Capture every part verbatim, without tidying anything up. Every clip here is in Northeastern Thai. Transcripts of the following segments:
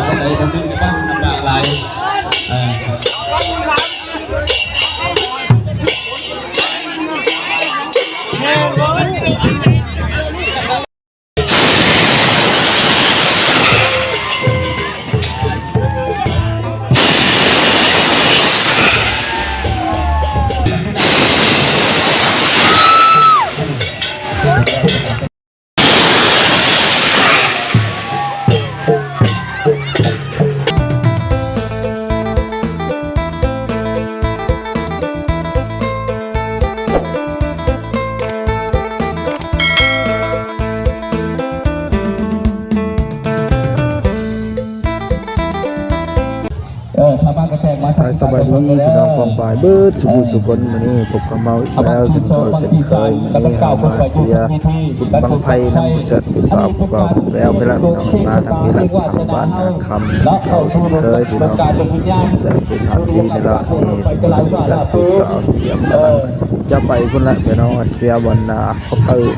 คนใดคนหนึ่งจะต้องลำบากหลาย เออ เออ ถ้าบ้านกระแทกมา อ่า สบายดีพี่น้องป้องปายเบิดสุขุสุคน มื้อนี้พบกับเฮาอีกแล้วเช่นเคยเช่นเคย มื้อนี้เฮามาเชียร์บุญบั้งไฟนำผู้แซ่บผู้สาว พวกเราแววไปแล้วพี่น้อง มาทางนี้ละ ทางบ้านนาคำ เขาเช่นเคยพี่น้อง แต่เป็นสถานที่นี่ละ นี่ทางบ้านผู้แซ่บผู้สาวเตรียมกัน จะไปพุ่นละพี่น้อง เชียร์บอลนา เขาเตอร์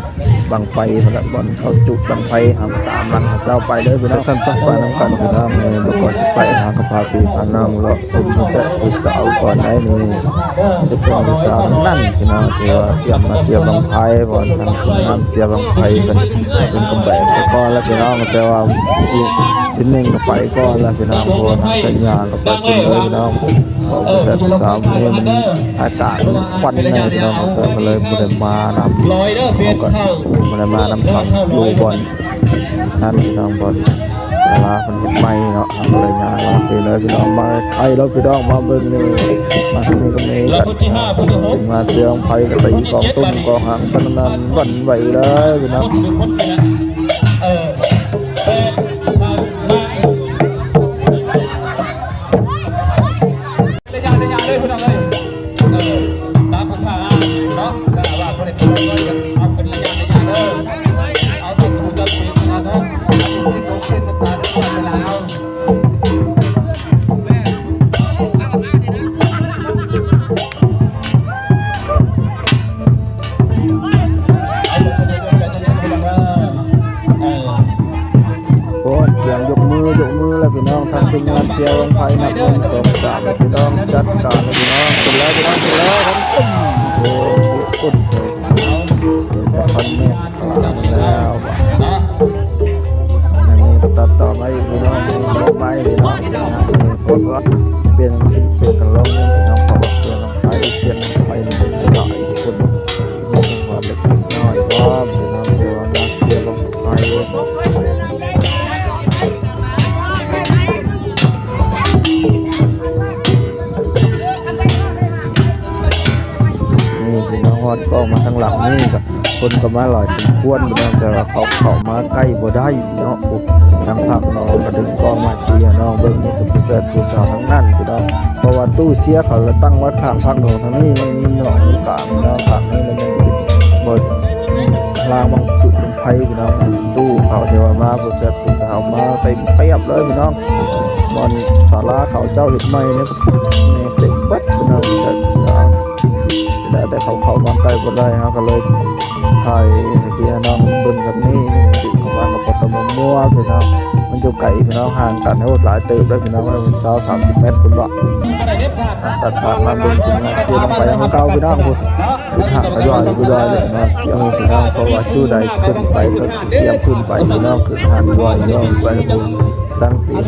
บั้งไฟพุ่นละ บอลเขาจุดบั้งไฟ หาตามหลังเขาเจ้าไปเลยพี่น้อง สั่นไปไปนำกันพี่น้อง เออ บ่ก่อนสิไป หากะพาพี่พาน้องเลาะชมผู้แซ่บผู้สาวก่อนได้นี่ จะเป็นผู้สาวทั้งนั้นพี่น้อง ที่ว่าเตรียมมาเชียร์บั้งไฟ เพราะว่าทางทีมงานเชียร์บั้งไฟเพิ่น เพิ่นก็แบกไปก่อนแล้วพี่น้อง แต่ว่าอีกทีมหนึ่งก็ไปก่อนแล้วพี่น้อง เพราะว่าทางจักรยานก็ไปพุ่นเลยพี่น้อง เพราะว่าผู้แซ่บผู้สาวนี่มันอากาศมันควันแน่พี่น้อง ก็เลยบ่ได้มานำ ลอยเด้อ เฮาก็บ่ได้มานำ ครับ อยู่บ่อนนั่นพี่น้อง บ่อนศาลาเพิ่นเฮ็ดใหม่เนาะ เฮาก็เลยย่างลัดไปเลยพี่น้อง มาไกลแล้วพี่น้อง มาเบิ่งนี่ มาทางนี้ก็มีกัน ทีมงานเชียร์บั้งไฟก็ตีกลองตุ้มกลองหางสนั่นหวั่นไหวเลยพี่น้อง เออ ระยะระยะเลยพี่น้องเอ้ย เออ ตามภาษาเนาะ ถ้าว่าบ่ได้เป็นร้อยก็เอาเป็นระยะระยะเด้อ เอาเป็นผู้ตัดสินนะเนาะ เอาเป็นผู้ตัดสินนะเนาะ โอ้ย เตรียมยกมือยกมือแล้วพี่น้อง ทางทีมงานเชียร์บั้งไฟนับหนึ่งสองสาม พี่น้องจัดการเลยพี่น้อง ขึ้นแล้วพี่น้อง ขึ้นแล้วครับ โอ้ย สุดเลย เป็นตะพันแม่ขลาแล้ว อันนี้ก็ตัดต่อมาอีกพี่น้อง นี่ลงมาอีกพี่น้อง นี่โพสต์ว่าเปลี่ยนขึ้นเปลี่ยนกันลงเนี่ยพี่น้อง เพราะว่าเปลี่ยนบั้งไฟเชียร์บั้งไฟหลายคน มีจังหวะเล็กๆน้อยๆ ก็พี่น้องที่ว่ามาเชียร์บั้งไฟ นี่พี่น้องฮอดกล้องมาทางหลังนี่ก็คนก็มาหลายสมควรพี่น้อง แต่ว่าเขาเข้ามาใกล้บ่ได้เนาะ ทางภาคหนองก็ดึงกล้องมาให้พี่น้องเบิ่ง มีแต่ผู้แซ่บผู้สาวทั้งนั้นพี่น้อง เพราะว่าตู้เชียร์เขาละตั้งไว้ข้างภาคหนอง ทางนี้มันมีหนองกลางเนาะ ข้างนี้แล้วมันเป็นบ่อ ลางบั้งจุบั้งไฟพี่น้อง ตู้เขาที่ว่ามาผู้แซ่บผู้สาวมาเต็มเปียบเลยพี่น้อง บ่อนศาลาเขาเจ้าเฮ็ดใหม่เนี่ยก็แน่เต็มเบิดพี่น้อง ผู้แซ่บผู้สาว แล้วแต่เขาเข้ามาใกล้บ่ได้ เฮาก็เลยถ่ายให้พี่น้องเบิ่งแบบนี้ สิเข้ามากับปตมมัวพี่น้อง มันอยู่ไกลพี่น้อง ห่างกันโหดหลายเติบเลยพี่น้อง มันซาวสามสิบเมตรพุ้นบ่ อ่ะ ตัดภาพมาเบิ่งทีมงานเชียร์บั้งไฟของเก่าพี่น้องพุ้น ขึ้นหางไปลอยไปลอยเลยนะ เกี่ยวพี่น้อง เพราะว่าจุใดขึ้นไปก็เตรียมขึ้นไปพี่น้อง ขึ้นหางลอยลอยไปแล้วพุ้น ตั้งตีน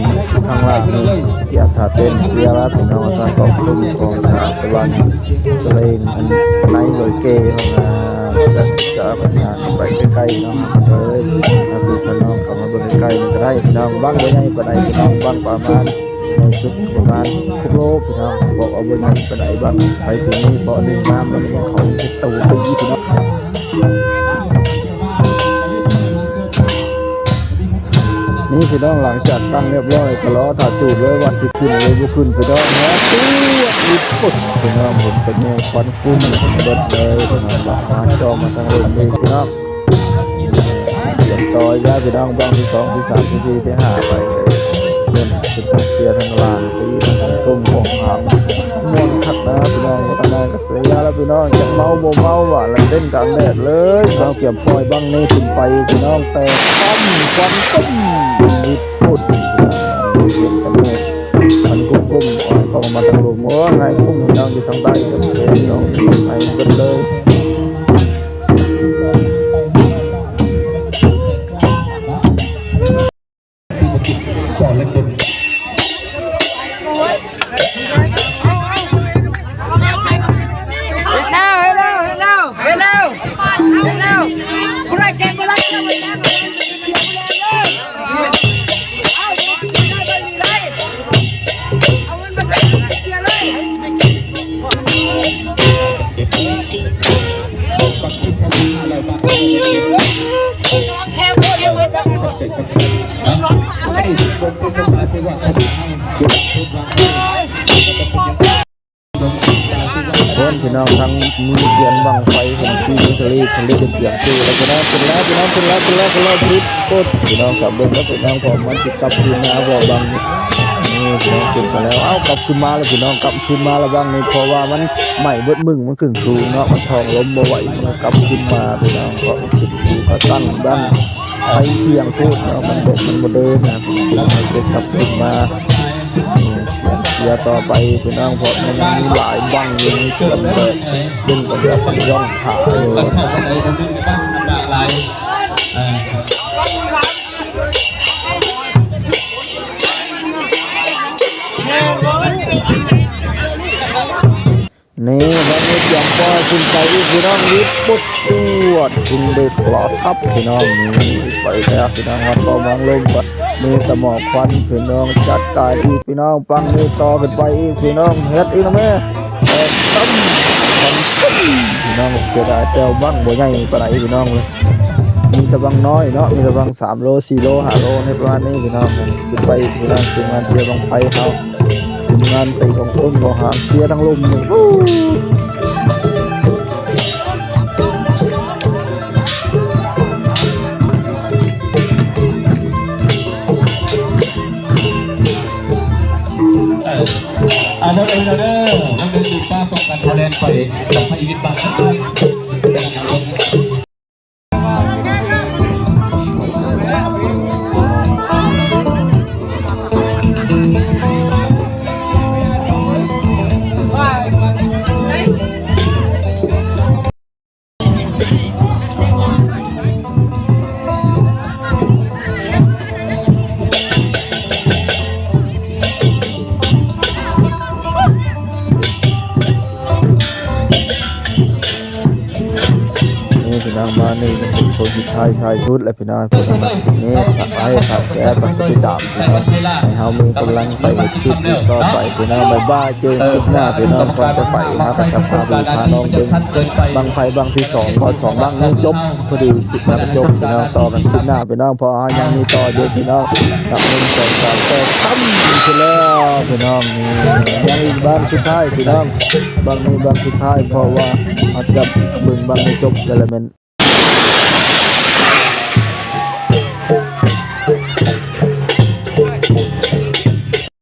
ทางล่างนี่ เตรียมท่าเต้นเชียร์แล้วพี่น้อง ทางกองทุนของหาสวรรค์สเลงอันสไนลอยเกย์ของอ่าจะจะไปหาไปใกล้ๆเนาะ เอ้ย ถ้าพี่น้องเข้ามาเบิ่งใกล้ๆมันก็ได้พี่น้อง บั้งบ่ใหญ่ปานใดพี่น้อง บั้งประมาณ ในชุดประมาณหกโลพี่น้อง บอกเอาเบิ่งไปไหนบ้าง ไปปีนี้เบาะหนึ่งน้ำแล้วมันยังเขาเป็นตัวปีพี่น้อง นี่พี่น้อง หลังจากตั้งเรียบร้อยก็รอถ่าจูดเลยว่าสิขึ้นหรือบ่ขึ้นพี่น้องนะ ตู้อิดปุ๊บพี่น้อง เห็นเป็นแนวควันกุ้มเบิดเลยพี่น้อง มาจองมาทางโรงเรียนพี่น้อง เตรียมต่ออีกแล้วพี่น้อง บั้งที่สองที่สามที่สี่ที่ห้าไปเลย เล่นเป็นทั้งเชียร์ทั้งลางตีทั้งตุ้มของหางม่วนคักนะพี่น้อง ว่าตั้งนานก็เสียแล้วพี่น้อง จะเมาบ่เมาว่าละเต้นกลางแดดเลย เอาเกียมปล่อยบั้งนี้ขึ้นไปพี่น้อง แต่ตั้มควันตุ้มนิดพุด ออกมาทางลม โอ้ ไงกุ้งพี่น้องอยู่ทางใต้ เดี๋ยวเห็นพี่น้อง ไงเบิดเลย เห็นแล้ว เห็นแล้ว เห็นแล้ว เห็นแล้ว เห็นแล้ว ผู้ใดเก่ง ผู้ใดเก่ง ผู้ใดเก่ง เอา เอา เอา คนพี่น้องทั้งมือเซียนบั้งไฟ ทั้งซีมือทะเล ทะเลก็เตรียมสู้แล้วพี่น้อง ขึ้นแล้วพี่น้อง ขึ้นแล้ว ขึ้นแล้ว ขึ้นแล้ว ขึ้นแล้ว ปุ๊บ พี่น้องกลับเบิ่งแล้วพี่น้อง พอมันสิกลับคืนมา พอบัง นี่พี่น้องขึ้นมาแล้ว เอ้า กลับคืนมาแล้วพี่น้อง กลับคืนมาแล้วบังนี่ เพราะว่ามันไหม้เบิดมึง มันขึ้นสูงเนาะ มันทองลมบ่ไหว มันกลับคืนมาพี่น้อง ก็ขึ้นสูงก็ตั้งบังไฟเที่ยงโพดเนาะ มันแบบมันบ่เดินนะ มันก็กลับคืนมา อืม เตรียมเชียร์ต่อไปพี่น้อง เพราะมันยังมีหลายบังอยู่ มีเตรียมแบบเล่นกันแบบย่องขาอยู่ นี่ วันนี้เตรียมปล่อยขึ้นไปอีกพี่น้อง วิดปุ๊บจวด ขึ้นเด็กหลอดครับพี่น้อง นี่ไปแล้วพี่น้องครับ ก็มองลงไป มีสมอกควันพี่น้อง จัดการอีกพี่น้อง ปังนี่ต่อขึ้นไปอีกพี่น้อง เฮ็ดอีกนะแม่ เฮ็ดตั้มตั้มตั้ม พี่น้อง เสียดายแจ่วบั้งบ่ใหญ่ปานใดพี่น้องเลย มีแต่บั้งน้อยเนาะ มีแต่บั้งสามโล สี่โล ห้าโล ในประมาณนี้พี่น้อง ขึ้นไปอีกพี่น้อง ทีมงานเชียร์บั้งไฟเฮา ทีมงานเตะของต้นของหางเชียร์ทั้งลมเลย เออ เอาหมดเลยเด้อ มันเป็นสิทธิ์ป้าป้องกันคะแนนไปกับพระอีวิทย์บ้านนั้นเลย นี่พี่น้องมานี่เป็นคนสุดท้ายท้ายสุดแล้วพี่น้อง พวกเรามาคลิปนี้ฝากไว้ฝากแชร์ฝากกดติดตามพี่น้อง ให้เฮามีกำลังไปเฮ็ดคลิปต่อไปพี่น้อง บ๊ายบาย เจอกันคลิปหน้าพี่น้อง ก่อนจะไปเฮาก็จะพาพี่พาน้องเบิ่งบั้งไฟบั้งที่สอง ก่อนสองบั้งนี้จบ พอดีคลิปหน้าก็จบพี่น้อง ต่อกันคลิปหน้าพี่น้อง เพราะเฮายังมีต่อเยอะพี่น้อง นับหนึ่ง สอง สาม แปด ตั้ม ขึ้นแล้วพี่น้อง นี่ยังอีกบั้งสุดท้ายพี่น้อง บั้งนี้บั้งสุดท้าย เพราะว่าเฮาจะเบิ่งบั้งนี้จบแล้วแหละแม่น